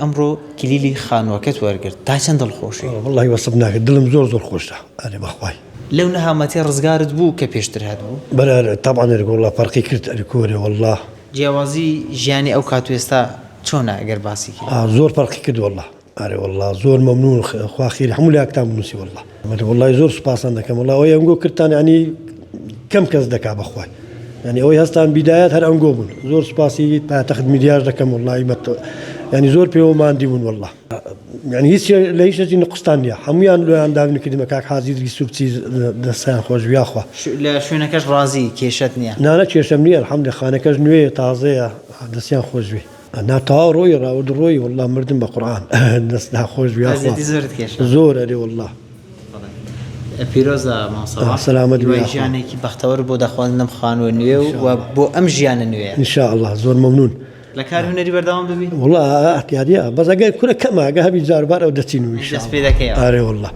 ئەمڕۆ کلیلی خانووەکەت وەرگرت تا چەند دڵخۆشی؟ وەڵڵاهی وەسف ناکرێت دڵم زۆر زۆر خۆشە ئەرێ بەخوای. لەو نەهامەتیە ڕزگارت بوو کە پێشتر هەتبوو؟ بەرێ ئەرێ تەبعەن ئەرێ وەڵڵا فەرقی کرد ئەرێ کۆرێ وەڵڵا. جیاوازی ژیانی ئەو کات و ئێستا چۆنە ئەگەر باسی کەی؟ زۆر فەرقی کرد وەڵڵا. ئەرێ وەڵا زۆر مەمنون خوا خێری هەموو لایەکتان بنووسی وەڵا ئەرێ وەڵای زۆر سوپاستان دەکەم وەڵا ئەوەی ئەنگۆ کردتان یعنی کەم کەس دەکا بەخوای یعنی ئەوەی هەستان بیدایەت هەر ئەنگۆ بوون زۆر سوپاسی پایتەخت میدیاش دەکەم وەڵی بەت یعنی زۆر پێوە ماندی بوون وەڵا یعنی هیچ لە هیچ شتێکی نقصتان نییە هەمویان لۆیان داوین کردیمە کاک حاجی دری سوبچی دەستیان خۆش بی یاخوا لە شوێنەکەش ڕازی کێشەت نییە؟ نانا کێشەم نییە الحمدللە خانەکەش نوێیە تازەیە دەستیان خۆش بی. نا تەواو ڕۆی ڕاورد ڕۆی واللە مردم بە قورعان دەست ناخۆش بی یاخوا ئەزیەتی زۆرت کێشا زۆر ئەرێ واللە. بەڵێ پیرۆزە مامۆستا سەباح سەلامەت بی هیوای یاخوا. ژیانێکی بەختەوەر بۆ دەخوازم لەم خانووە نوێ و و بۆ ئەم ژیانە نوێیە. ان شاء اللە زۆر مەمنون. لە کاری هونەری بەردەوام دەبی؟ وەڵا ئەعتیادیە بەس ئەگەر کورە کەمە ئەگە هەبی جاروبار ئەو دەچین و ان شاء دەست پێ اللە دەکەیەوە. ئەرێ واللە.